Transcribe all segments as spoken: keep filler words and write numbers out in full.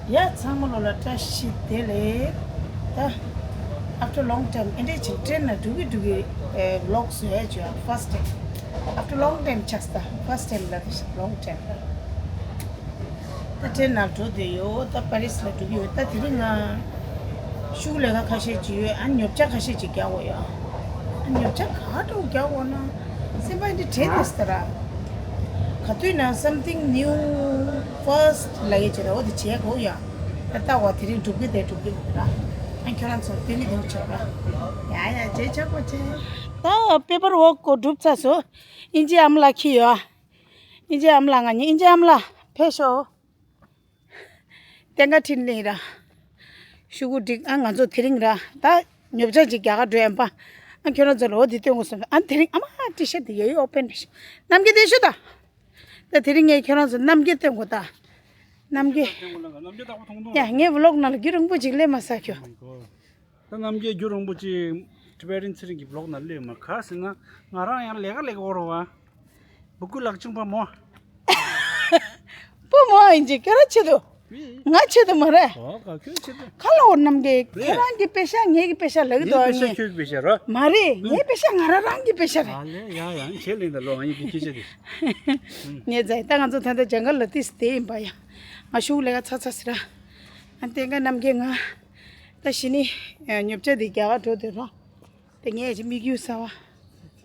ཡ་ཚང་མ་ལོ་ལ་བཀྲ་ཤིས་བདེ་ལེགས། ད་after long time ཨེ་འདྲས་ཅིག་ཊེན་ན་འགྲུག་གི་འགྲུག་གི་vlog བཟོ་ཡ་བྱོས། First time, after long time ཆགས་ད། First time ལ་long time ད་ཊེན་ན་འགྲོ་བསྡད་ཡོད། ད་པ་རི་སི་ལ་འགྲོ་གི་ཡོད། ད་དེ་རིང་ང་ཤུགས་ལས་ཀ་ཁ་ཤས་ཅིག་ཡོད། ཨ་ཉོ་ཆ་ཁ་ཤས་ཅིག་རྒྱག་དགོས་ཡོད། ཨ་ཉོ་ཆ་ག་འདྲ་རྒྱག་དགོས་ན་སེམས་པ་འདི་བྲེལ་ཏེ་སྟེ་ར། ག་དུས་ན་something new first ལ་ཡ་བྱེད་ད་འོ་དེ་བྱེད་དགོས་ཡ། ད་ལྟ་བ་དེ་རིང་འགྲུབ་ཀྱི་དེ་འགྲུབ་ཀྱི་མི་འདུག་ར། ཨ་ཁྱོད་རང་ཚོ་དེ་ནི་དེ་བྱོས་ར། ཡ་ཡ་རྗེས་ཆོག་པོ་བྱེད། ད་པེ་པར་ཝོག་གོ་གྲུབ་ཚར་སོང་། ཨིན་ཇི་ཨ་མ་ལགས་འཁྱེར་ཡོད། ཨིན་ཇི་ཨ་མ་ལགས་ང་གཉིས། ཨིན་ཇི་ཨ་མ་ལགས་ཕེབས་ཤོག། བསྟན་ཁ་ཁྲིད་ལེ་ར། ཤུ་གུ་འགྲིག་ཨ་ང་ཚོ་དེ་རིང་ར་ད་ཉོ་ཆ་ཅིག་རྒྱག་ག་འགྲོ་ཡ་ཡིན་པ། ཨ་ཁྱོད་རང་ཚོ་ལ་འོ་འདི་སྟོན་དགོས་སོང་། ཨ་དེ་རིང་ཨ་མ་ཊི་ཤར་ཊི་དེ་ཡོད་ཡོད་ཨོ་པན་རེད་ཤག། རྣམ་རྒྱལ་དེ་ཤོད་ད། ད་དེ་རིང་ངས་ཁྱོད་རང་ཚོ་རྣམ་རྒྱལ་སྟོན་དགོས་ད། རྣམ་རྒྱལ། ཡ་ངས་ཝི་ལོག་ནང་ལ་རྒྱུན་རིང་པོ་ཅིག་སླེབས་མ་ཟ་ཁྱོད། ད་རྣམ་རྒྱལ་རྒྱུན་རིང་པོ་ཅིག་ཊི་བེ་ཊན་ཚེ་རིང་གི་ཝི་ལོག་ནང་སླེབས་མ་ག་ཟེར་ན་ང་རང་ཡང་ལས་ཀ་ལས་ཀ་འོ་ར་བ། བུ་ཀུ་ལག་ཆུང་པ་མོ། བུ་མོ་ཡིན་ཅིག་ཁྱོད་རང་ཆེད་དུ། ང་ཆེད་དུ་མ་རེད། ཨོ་ག་ཁྱོད་ཆེད་དུ། ཁ་ལ་འོ་རྣམ་རྒྱལ་ཁྱོད་རང་གི་པེ་ཤ་ངེད་ཀྱི་པེ་ཤ་ལབ་ཀྱི་འདུག་ཨ་པེ་ཤ་ངས་ཁྱོད་ཀྱི་པེ་ཤ་རོ། མ་རེད་ངའི་པེ་ཤ་ང་རང་རང་གི་པེ་ཤ་རེད། ཨ་ལེ་ཡ་ཡ་ཁྱེད་ལེན་ད་ལོ་ཨ་ཡིན་གྱི་ཁྱེད་ཆེད་དུ། ངས་ཛའི་ད་ང་ཚོ་ད་ལྟ་ཇང་གལ་ལ་ཏིས་དེ་ཡིན་པ་ཡ། ང་ཤུགས་ལས་ཀ་ཚ་ཚ་ཟེར་ར། ཨ་བསྟན་ཁ་རྣམ་རྒྱལ་ང་། ད་གཞི་ནི་ཉོ་ཆ་དེ་རྒྱག་ག་འགྲོ་དེ་རོ། དེ་ངས་ཅི་དམིགས་ཡུལ་གསར་བ།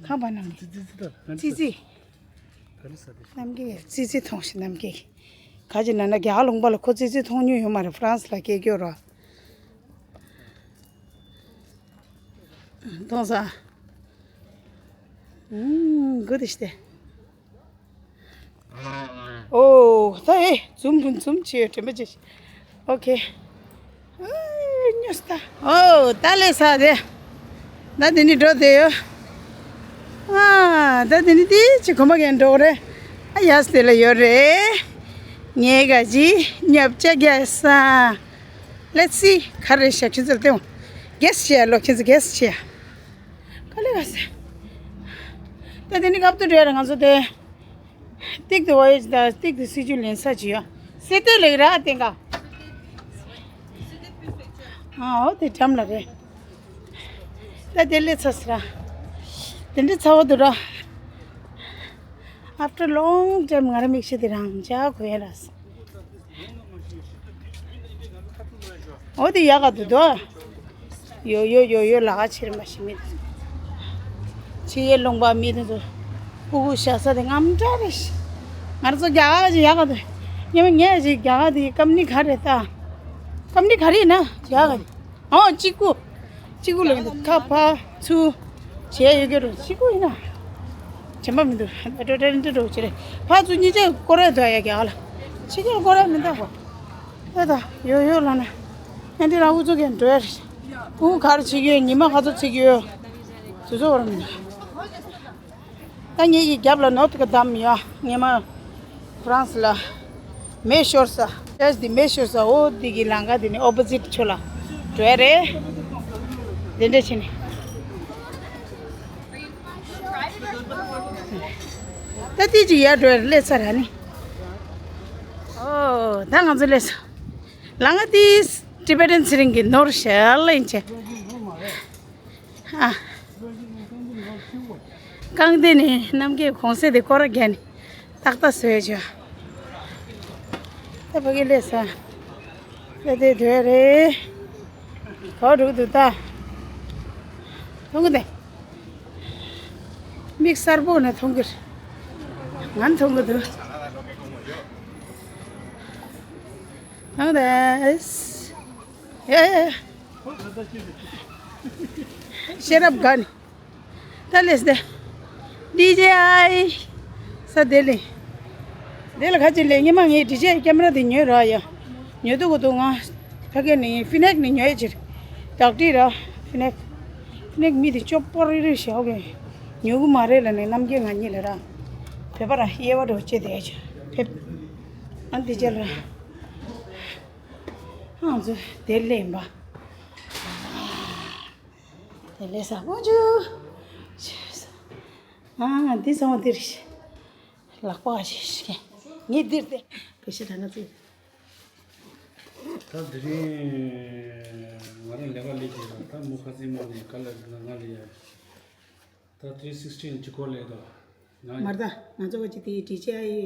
ཁམས་པ་རྣམས་ཀྱི་ཙི་ཙི། རྣམ་རྒྱལ་ཙི་ཙི་མཐོང་ཞིག་རྣམ་རྒྱལ། ག་ཅི་ན་ན་རྒྱ་གར་ལུང་པ་ལ་ཁོ་ཙི་ཙི་མཐོང་མྱོང་ཡོད་མ་རེད། ཧྥ་རན་སི་ལ་སྐྱེས་སྐྱོ་ར། མཐོང་ས། ཨུམ་གུ་དེ་ཤི་སྟེ། ཨོ་ད་ཨེ་འཛུམ་འཛུམ་བྱེད་དྲན་པ་བྱེད། ཨོ་ཁེ། ཨེ་ཉོས་ད། ཨོ་ད་ལས་ས་དེ། ད་དེ་ནི་འགྲོ་དེ་ཡོད། ཨ་ད་དེ་ནི་དེ་ཅི་གོམ་པ་གན་འགྲོ་རེད། ཨ་ཡ་སྟེ་ལ་ཡོད་རེད། ངས་ག་ཅི་ཉབ་ཆ་རྒྱག་ས། Let's see ག་རེ་ཤ་ཁྱེད་ཚོར་སྟེང་། གེ་སི་བྱེད་ཡ་ལོ་ཁྱེད་ཚོ་གེ་སི་བྱེད་ཡ། ག་ལེ་ག་སེ། ད་དེ་ནི་སྐབས་དུ་འགྲོ་ཡ་ར་ང་ཚོ་དེ། ཏིག་ཏུ་ཝོ་ཡེ་ཇི་དང་ཏིག་ཏུ་སྲིད་ཇུས་ལེན་ས་ཅི་ཡོད། སེ་ཏེ་ལེགས་ར་ཨ་ཏེང་ག། ཨ་འོ་དེ་འགྲམ་ལ་རེད། ད་དེ་ལས་ཚ་སི་ར། དེ་འདྲ་ཚ་བོ་འདུག་ར། After long time ང་ར་མིག་ཤེལ་དེ་རང་འཇགས་དགོས་ཡ་ར། འོ་དེ་ཡག་ག་འདུག་དོ། ཡོ་ཡོ་ཡོ་ཡོ་ལ་ཁ་ཕྱིར་མ་ཤི་མི་དེ། ཕྱི་ཡེ་ལུང་པ་མི་དེ་ཚོ། ཕྲུ་གུ་ཤ་ས་དེ་རྔམ་དྲག་རེད་ཤི། ང་རང་ཚོ་རྒྱ་གར་ཅིག་ཡག་ག་འདུག་ཉི་མ་ངས་ཅིག་རྒྱ་གར་དེ་ཀམ་ནི་ག་རེད་ད། ཀམ་ནི་ག་རེད་ན་རྒྱ་གར། ཨོ་གཅིག་པུ། གཅིག་པུ་ལ་མི་འདུག་ཁ་ཕ་ཚུ། བྱས་ཡོད་ཀྱི་རུ་གཅིག་པུ་ཡིན་ན། དྲན་པ་མི་འདུག་ཨ་ཏོ་ཏྲེ་ཏྲེ་རོ་ཅི་རེད། ཕ་ཚུ་གཉིས་ཆ་སྐོར་ར་འདུག་ཡ་རྒྱ་གར་ལ། ཕྱི་རྒྱལ་སྐོར་ར་མི་འདུག་གོ། ད་ད་ཡོད་ཡོད་ལ་ན། ཨ་འདི་རང་འུ་ཚོ་གས་འགྲོ་ཡ་རེད། འུ་གར་ཕྱི་གི་ཡོད་ཉི་མ་ག་ཚོད་ཕྱི་གི་ཡོད། དུས་ཚོད་བར་མི་འདུག་ད་ངེད་ཀྱི་རྒྱབ་ལ་ནོར་ཐུག་ག་བསྡམས་ཡོད། ངེད་མ་ཧྥ་རན་སི་ལ་མེ་ཤོར་ས། ཅེས་འདི་མེ་ཤོར་ས་འོ་འདི་གི་ལམ་ཁ་འདི་ནི་ཨོ་པོ་ཟིཊ་ཕྱོགས་ལ་འགྲོ་ཡ་རེད། དེ་འདྲ་བྱས་ནས། ད་ཏི་ཅིག་ཡར་འགྲོ་ཡ་སླེབས་ཚར་ར་ནི། ཨོ་ད་ང་ཚོ་སླེབས་སོང་། ལམ་ཁ་འདི་ཊི་བེ་ཊན་ཚེ་རིང་གི་ནོར་ཞལ་ཡིན་ཆེ། ཨ། རྐང་སྟེང་ནས་རྣམ་རྒྱལ་གོང་ཚད་དེ་སྐོར་ར་བརྒྱབ་ནས་ཏག་ཏག་བཟོས་བྱོས། ད་ཕ་གི་སླེབས་ས། ད་དེ་དོད་རེད། ག་འགྲོ་གི་འདུག་ད། མཐོང་གི་འདུག་མིག་གསར་པོ་ནས་མཐོང་གི་རེད། ང་མཐོང་གི་འདུག་མཐོང་གི་འདུག་ཨེ། ཤེས་རབ་དགའ་ནི། ད་ལེས་དེ། ཌི་ཇེ་ཨའི། ས་དེ་ལེ། དེ་ལ་ཁ་ཅིག་ལེ་ཉི་མ་ངས་ཌི་ཇེ་ཨའི་ཀེ་མ་ར་དེ་ཉོས་ར་ཡ། ཉོ་དུ་གོ་དུ་ང་། ཕ་གི་ནི་ཧྥི་ནེག་ནི་ཉོས་ཕྱིར། ཌོག་ཊི་ར། ཧྥི་ནེག་ཧྥི་ནེག་མི་དེ་ཅོ་པོ་རི་རི་ཞོག་གི། ཉོ་གི་མ་རེད་ལ་ནི་རྣམ་རྒྱལ་ང་གཉིས་ལ་ར། བོད་པ་ར་དབྱེ་བ་འགྲོ་བྱེད་དེ་ཕེབས། ཨ་འདི་ཅེ་ལ། ང་ཚོ་དེ་ལེན་པ། དེ་ལས་ས་པོ་ཅུ། ཨ་འདི་ཚང་མ་འདིར་ཤི། ལག་པ་ཞིག་ཤི། ངས་འདིར་དེ་བེ་ཤི་ད་ན་ཚོད། ད་དེ་རིང་ང་རང་ལས་ཀ་ལས་ཀྱི་ར། ད་མོ་ཁ་སེང་མོ་ནས་ག་ལ་ང་ལ་ཡ། ད་ཐི་རི་སིག་སི་ཊི་གཅིག་གོ་ལས་དོ། ང་མར་ད་ང་ཚོ་བ་ཅི་དེ་ཌི་ཇེ་ཨའི་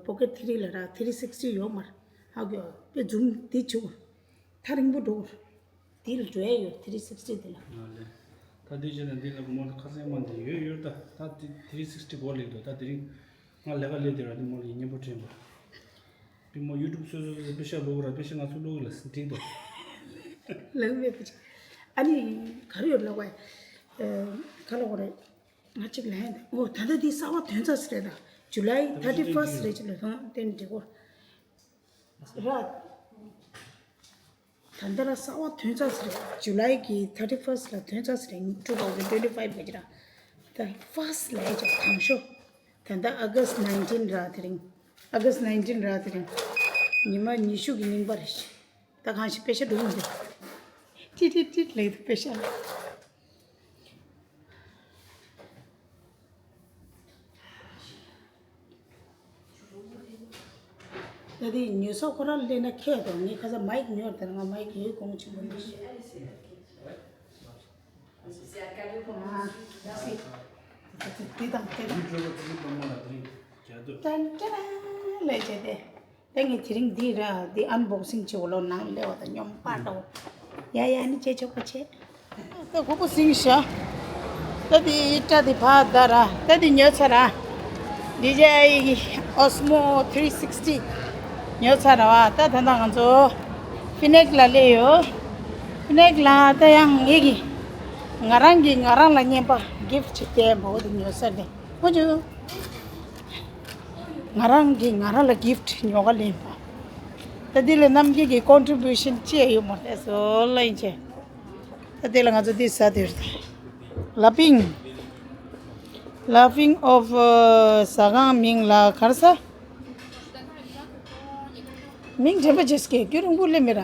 པོ་ཀེཊ་ཐི་རི་ལ་ར། ཐི་རི་སིག་སི་ཊི་ཡོད་མར། ཧ་གོ་པེ་ཛུམ་དེ་ཆུ་ཐག་རིང་པོ་འགྲོ། དེ་ལ་འགྲོ་ཡ་ཡོད། ཐི་རི་སིག་སི་ཊི་དེ་ལ། ང་ལས་ད་དེ་བྱས་ན་འདི་ལ་མོ་ལ་ཁ་སེང་མོ་འདི་ཡོད་ཡོད། ད་ད་དེ་ཐི་རི་སིག་སི་ཊི་གོ་ལས་དོ། ད་དེ་རིང་ང་ལས་ཀ་ལས་དེ་ར། དེ་མོ་ལ་ཡིན་སྙན་པོ་དྲན་པ། པི་མོ་ཡུ་ཊུབ་སོ་སོ་སོ་པེ་ཤ་ལོ་གུ་ར། པེ་ཤ་ང་ཚོ་ལོ་གུ་ལ་འགྲིག་དོ། ལག་མེད་པ་ཅིག་ཨ་ནི་ག་རེ་ཡོད་ལབ་པ། ཨ་ག་ལ་གོ་རེད། ང་གཅིག་ལན་འདི་ཨོ་ད་ལྟ་འདི་གསར་བ་ཐོན་ཚར་ཟེར་རེད་ད། ཇུ་ལའི་ཐར་ཊི་ཕར་སི་ཊི་རེད་ཅིག་ལ་ཐོན་དེ་འགྲིག་གོ་ར། ད་ལྟ་ར་གསར་བ་ཐོན་ཚར་ཟེར་རེད། ཇུ་ལའི་གི་ཐར་ཊི་ཕར་སི་ཊི་ལ་ཐོན་ཚར་ཟེར་རེད། two thousand twenty five ག་ཅི་ར། ད་ཕར་སི་ཊི་ལ་ཡ་ཅག་དང་ཤོ། ད་ལྟ་ཨ་ག་སི་ཊི་ནའིན་ཊིན་ར། དེ་རིང་ཨ་ག་སི་ཊི་ནའིན་ཊིན་ར། དེ་རིང་ཉི་མ་ཉི་ཤུ་གི་རྙིང་པ་རེད། ད་གང་ཞིག་པེ་ཤ་འགྲོ་གི་འདུག་ཏིག་ཏིག་ཏིག་ལེགས་འདུག་པེ་ཤ། ད་དེ་ཉོ་ས་ཁོ་རང་སླེབས་ན་ཁྱད་དོ། ངས་ཁ་སང་མའིག་ཉོས་དེ། ང་མའིག་ཡོད་གོང་ཆེན་པོ་འདུག་ཨ་ཟེ། དེ་དང་དེ་དང་། ཏན་ཏན་ལས་བྱས་ཏེ། ད་ངས་དེ་རིང་འདི་ར་འདི་ཨན་བོག་སིང་བྱེད་འོ་ལོ། ནང་སླེབས་པ་དང་སྙོམས་པ་འདྲ་བོ། ཡ་ཡ། ཨ་ནི་བྱེད་ཆོག་པ་བྱེད། ད་ཁོ་པོ་སིང་ཤ། ད་འདི་ཡི་སྐྲ་འདི་ཕར་ད་ར། ད་འདི་ཉོས་ཚར་ར། ཌི་ཇེ་ཨའི་གི་ཨོ་སི་མོ་ཐི་རི་སིག་སི་ཊི་ཉོས་ཚར་ར་བ། ད་ད་ལྟ་ང་ཚོ་ཕི་ནེག་ལ་སླེབས་ཡོད། ཕི་ནེག་ལ་ད་ཡང་ངེད་ཀྱི་ང་རང་གིས་ང་རང་ལ་རྔན་པ་གིཕ་ཊི་བྱེད་བསྡད་པ་འོ་དེ་ཉོས་ཚར་ནས། ཨོ་ཅོ། ང་རང་གིས་ང་རང་ལ་གིཕ་ཊི་ཉོ་ག་ལེན་པ། ད་འདི་ལ་རྣམ་རྒྱལ་གྱི་ཀོན་ཊི་བིའུ་ཤན་ཅི་ཡང་ཡོད་མ་རེད། སོ་ལ་ཡིན་ཆེ། ད་འདི་ལ་ང་ཚོ་འདི་ཟ་དེ་རེད། ལ་ཕིང་། ལ་ཕིང་ཨོ་ཕ། ཟ་ཁང་མིང་ལ་ག་རེ་ཟ། མིང་དྲན་པ་བརྗེད་སོང་། རྒྱུན་རིང་པོ་སླེབས་མེད་ར།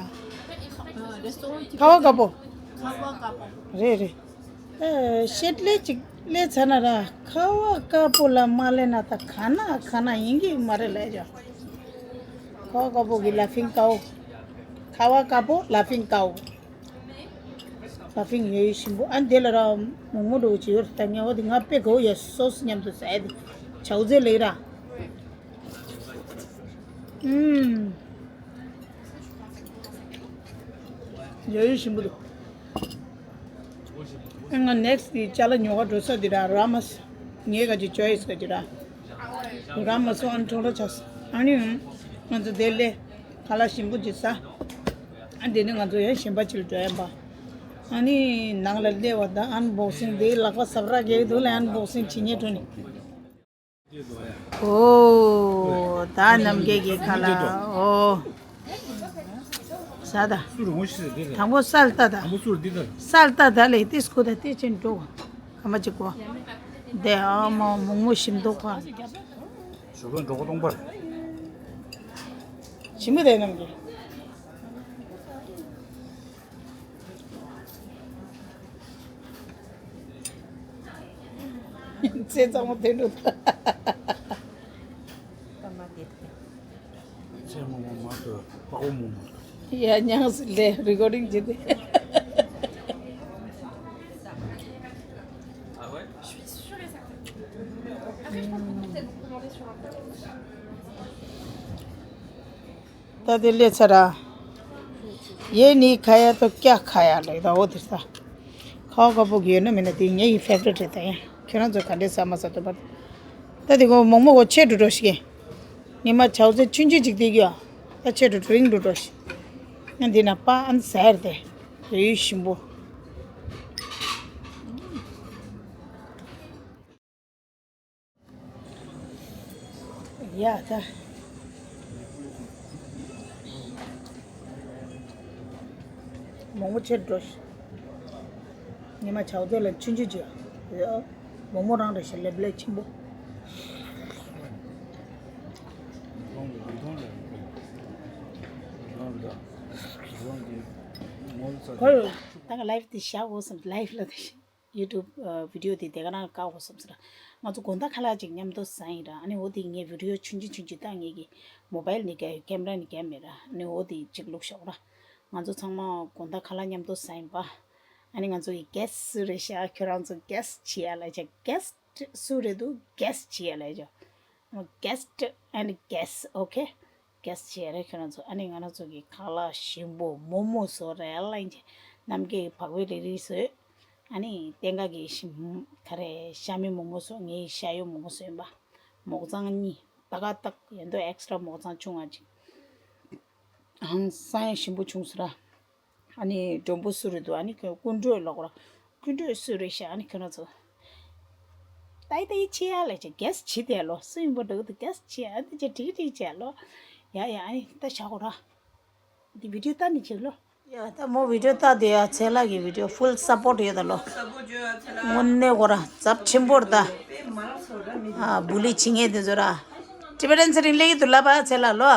ཁ་བ་དཀར་པོ། རེད་རེད། ཨ་ཤེད་ལས་ཅིག་ལས་ཚ་ན་ར། ཁ་བ་དཀར་པོ་ལ་མ་ལས་ན་ད་ག་ན་ག་ན་ཡིན་གྱི་མ་རེད་ལས་ཀྱང་། ཁ་བ་དཀར་པོ་གི་ལ་ཕིང་ཀའོ། ཁ་བ་དཀར་པོ་ལ་ཕིང་ཀའོ། ལ་ཕིང་ཡོད་ཞིམ་པོ། ཨ་འདི་ལ་ར་མོག་མོག་འདྲ་བོ་ཅིག་ཡོད་རེད། ད་ངས་འོ་དེ་ང་དཔེ་དགའ་བོ་ཡོད། སོ་སི་མཉམ་དུ་ཟ་ཡ་དེ་ཆའོ་ཙེ་ལེགས་ར། ཨུམ། ཡོད་ཞིམ་པོ་འདུག་ཨ་ང་ནེག་སི་ཊི་གི་ཅ་ལག་ཉོ་ག་འགྲོ་ས་འདི་ར། ར་མ་སི། ངའི་ག་ཅིག་ཅོའི་སི་ག་ཅིག་ར། ར་མ་སི་ཨན་ཁྲོ་ལོ་ཆགས། ཨ་ནི་ང་ཚོ་དེ་ལས་ཁ་ལག་ཞིམ་པོ་ཅིག་ཟ། ཨ་འདི་ནི་ང་ཚོ་ཡང་གཞན་པ་ཅིག་ལ་འགྲོ་ཡ་ཡིན་པ། ཨ་ནི་ནང་ལ་སླེབས་པ་དང་ཨན་བོག་སིང་། དེའི་ལག་པ་ཟབ་ར་རྒྱག་གི་འདུག་ལ། ཨན་བོག་སིང་བྱེད་ཉེ་འགྲོ་ནི། ཨོ། ད་རྣམ་རྒྱལ་གྱི་ཁ་ལག་ཨོ། ཟ་ད། སུ་རུ་ངོ་ཤེས་ཟེར་དེ་ད། དང་པོ་སལ་ཏ་ད། དང་པོ་སུ་རུ་འདི་ད། སལ་ཏ་ད་ལས་ཏིས་ཁུ་ད་ཏི་ཅན་འགྲོ། ཁ་མ་ཅིག་གོ། དེ་ཨ་མ་མོག་མོག་ཞིམ་མདོག་ཁ། ཞོགས་པའི་འགྲོ་གོ་སྟོང་པར། ཞིམ་པོ་དེ་རྣམ་རྒྱལ། ཚེ་གཙང་མ་དེ་འགྲོ་ད། ཚེ་མོག་མོག་མ་གཏོགས་པགས་པ་མོག་མོག་མ་གཏོགས། ཡ་ཉང་སི་ལེ་རི་ཀོར་ཌིང་བྱེད་དེ། ད་དེ་ལས་ཚར་ར། ཡེ་ནི་ཁ་ཡ་ཏོ་ཀྱ་ཁ་ཡ་ལེགས་ད། འོ་དེ་ས། ཁ་བ་དཀར་པོ་གི་ཡོད་ན་མེད་ན་དེ་ངའི་ཕེ་ཝ་རི་ཊི་རེད་ད། ཡ་ཁྱོད་རང་ཚོ་ག་འདྲས་ཟ་མ་ཟ་འདོད་པ། ད་དེ་གོ་མོག་མོག་གོ་ཆེ་འགྲོ་འགྲོ་ཞིག་གི། ཉི་མ་ཆའོ་ཙེ་ཆུང་ཆུང་ཅིག་དེ་གི་ཡ། ད་ཆེ་འགྲོ་འགྲོ་རིང་འགྲོ་འགྲོ་ཞིག་ང་འདི་ན་པ་ཨན་ཟ་ཡར་དེ། ཡོད་ཞིམ་པོ། ཡ་ད། མོག་མོག་ཆེ་འགྲོ་ཤི། ཉི་མ་ཆའོ་ཙེ་ལ་ཆུང་ཆུང་ཅིག་ཡ། མོག་མོག་རང་རེད་ཤི། ལེབ་ལེབ་ཆེན་པོ། ཁོ་ད་ག་ལའིབ་དེ་བཞག་འོ་སམ་ལའིབ་ལ་དེ་ཤི། YouTube video དེ་དེ་ག་རང་བཀག་དགོས་བསམ་ཟེར། ང་ཚོ་དགོང་དག་ཁ་ལག་ཅིག་མཉམ་དུ་ཟ་ཡིན་ར། ཨ་ནི་འོ་དེ་ངས་video ཆུང་ཆུང་ཆུང་ཆུང་ད་ངེད་ཀྱི་mobile ནས་རྒྱབ་camera ནས་རྒྱབ་མེད་ར། ཨ་ནི་འོ་དེ་ཅིག་བླུགས་ཤོག་ར། ང་ཚོ་ཚང་མ་དགོང་དག་ཁ་ལག་མཉམ་དུ་ཟ་ཡིན་པ། ཨ་ནི་ང་ཚོ་གི་guest སུ་རེད་ཤག་ཁྱོད་རང་ཚོ་guess བྱེད་ཡ་ལ་ཅག guest སུ་རེད་འདུག guess བྱེད་ཡ་ལ་ཅག guest and guess, okay? guess བྱེད་རེད་ཁྱོད་རང་ཚོ། ཨ་ནི་ང་རང་ཚོ་གི་ཁ་ལག་ཞིམ་པོ་མོག་མོག་བཟོ་རེད་ལ་ཡིན་གྱི། ནམ་རྒྱུན་བག་བེ་རེ་རེ་བཟོས། ཨ་ནི་བསྟན་དགའ་གི་ཞིམ་ག་རེ་ཤ་མེད་མོག་མོག་བཟོ། ངའི་ཤ་ཡོད་མོག་མོག་བཟོས་ཡིན་པ། མོག་ཙང་གཉིས་ཏག་ཏག་ཡན་དོ་extra མོག་ཙང་ཆུང་བ་ཅིག་ཧང་སང་ཡང་ཞིམ་པོ་བྱུང་སོང་ར། ཨ་ནི་མགྲོན་པོ་སུ་རེད་འདུག་ཨ་ནི་ཁོས་སྐུ་མགྲོན་ལོག་ར། སྐུ་མགྲོན་སུ་རེད་ཤག་ཨ་ནི་ཁྱོད་རང་ཚོ། ཏའི་ཏའི་ཆེ་ཡ་ལས་ཆེ་guess བྱེད་དེ་ལོ། སུ་ཡིན་པ་འགྲོ་གི་འདུག guess བྱེད་ཨ་ནི་ཆེ་ཏིག་ཏིག་བྱེད་ལོ། ཡ་ཡ་ཨ་ནི་ད་བཞག་གོ་ར། འདི་video ལྟ་ནི་ཆེ་ལོ། ཡ་ད་མོ་video ལྟ་དེ་ཡ་ཚེ་ལགས་ཀྱི་video full support ཡོད་ད་ལོ། དངོས་གནས་གོ་ར་ཚབས་ཆེན་པོར་ད། ཨ་bully བྱེད་མཁན་དེ་ཚོ་ར། Tibetan ཚེ་རིང་སླེབས་ཀྱི་འདུག་ལབ་པ་ཚེ་ལགས་ལོ།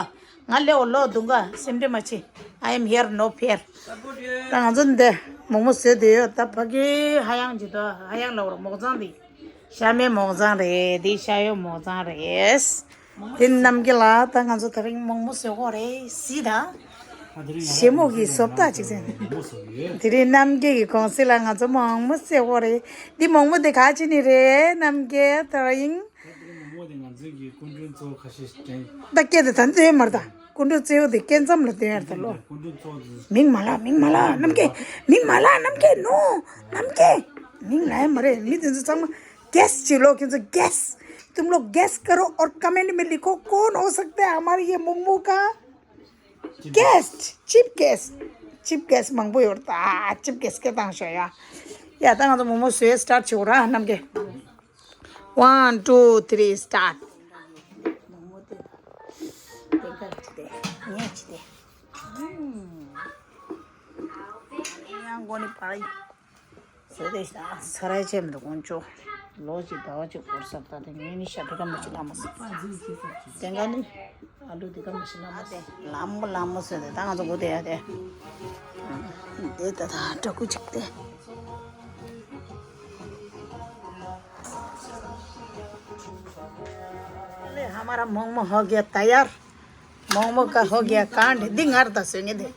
ང་ལེའོ་ལོ་དུང་ག་སེམས་ཁྲལ་མ་བྱེད། I am here, no fear. ད་ང་ཚོ་འདི་མོག་མོག་བཟོས་བསྡད་ཡོད། ད་ཕ་གི་ཧ་ཡང་ཇི་ལྟར་ཧ་ཡང་ལབ་རོགས། མོག་ཙང་འདི་ཤ་མེད་མོག་ཙང་རེད། འདི་ཤ་ཡོད་མོག་ཙང་རེད། འདི་རྣམ་རྒྱལ་ལགས། ད་ང་ཚོ་དེ་རིང་མོག་མོག་བཟོས་གོ་རེད་སི་ད། ཞེ་མོག་གི་བཟོ་ལྟ་ཅིག་ཟེར། དེ་རིང་རྣམ་རྒྱལ་གྱི་གུང་སེང་ལ་ང་ཚོ་མོག་མོག་བཟོས་གོ་རེད། འདི་མོག་མོག་དེ་ག་ཅི་ནས་རེད་རྣམ་རྒྱལ་དེ་རིང་། ད་དེ་རིང་མོག་མོག་དེ་ང་ཚོའི་གི་སྐུ་མགྲོན་གཙོ་བོ་ཁ་ཤས་ཤིག་དྲན། ད་སྐད་དེ་ད་འདོན་མར་ད། སྐུ་མགྲོན་གཙོ་བོ་དེ་སྐད་མཚམས་ལ་འདོན་ཡར་ད་ལོ། སྐུ་མགྲོན་གཙོ་བོ་དེ། མིང་མ་ལ་མིང་མ་ལ་རྣམ་རྒྱལ། མིང་མ་ལ་རྣམ་རྒྱལ་ནོ། རྣམ་རྒྱལ། མིང་ལ་ཡ་མ་རེད། མི་དེ་ཚོ་ཚང་མ་guess བྱེད་ལོ། ཁྱོད་ཚོ་guess. तुम लोग guess करो और comment में लिखो कौन हो सकता है हमारे ये मोमो का guest. Chief guest. Chief guest མང་པོ་ཡོད་ད། Chief guest སྐད་བཏང་ཤོག་ཡ། ཡ་ད་ང་ཚོ་མོག་མོག་བཟོས་start བྱེད་དགོས་ར་རྣམ་རྒྱལ། One, two, three, start. ཡང་མགོ་ནི་པར་ཟེར་དེ་ས་ར་ཅེམ་དུ་དཀོན་མཆོག་ལོ་གཅིག་ཟླ་བ་གཅིག་འགོར་ས་ད་དེ་ངས་ནི་ཤ་དེ་ག་མ་ཅི་ལ་མ་ཟེར། དེ་ག་ནི་ཨ་ལུ་དེ་ག་མ་ཅི་ལ་མ་ཟེར། ལ་མོ་ལ་མོ་ཟེར་དེ་ད་ང་ཚོ་མགོ་དེ་ཡ་དེ། དེ་ད་ད་དྲག་ཀུ་ཅིག་དེ། ले, हमारा मोमो हो गया तैयार। मोमो का हो गया कांड। འདི་ངར་ད་སོ་ངེ་དེ།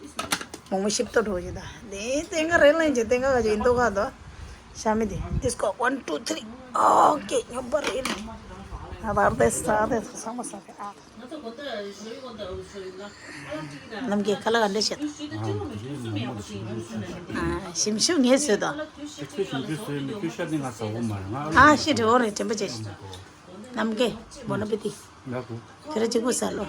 མོག་མོག་ཞིབ་ཏོ་འགྲོ་ཡི་ད། དེ་དེ་ང་རེ་ལན་ཅེ་དེ་ང་ག་ཅེ་འདོ་ག་ད། ཤ་མི་དེ། This go one, two, three. Okay, ཉོ་པ་རེ་ལ། ཨ་བར་དེ་ས་དེ་ས་མ་ས་དེ་ཨ། རྣམ་རྒྱལ་ཁ་ལག་ག་འདྲ་བྱེད། ཨ་ཞིམ་ཤུགས་ངས་བཟོས་དང་། ཨ་ཤི་དྲི་བོ་རེད་དྲན་པ་བྱས་ཤིག་རྣམ་རྒྱལ་བོ་ན་པི་ཏི། ཁྱེད་རང་གཅིག་པུ་ཟ་ལོ།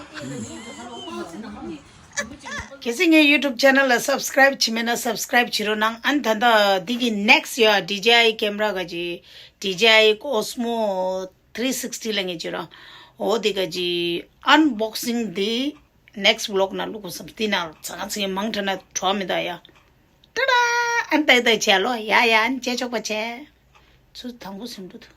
གལ་སྲིད་ངའི་YouTube channel ལ་subscribe བྱས་མེད་ན་subscribe བྱེད་རོགས་གནང་། ཨ་ནི་ད་ལྟ་འདི་གི་next ཡོད་DJI camera ག་ཅི་DJI Osmo three sixty ལ་ངས་བྱེད་རོགས། འོ་འདི་ག་ཅི་unboxing འདི་next vlog ནང་བླུག་དགོས་བསམ། འདི་ནང་ཚང་ཚིག་མང་དྲགས་ན་བྲོ་མི་འདུག་ཡ། ཏ་ཏ། ཨན་ཏའི་ཏའི་བྱས་ལོ། ཡ་ཡ། ཨན་བྱས་ཆོག་པ་བྱས། ཚུར་དང་པོ་ཟིན་འགྲོ་ཐུ།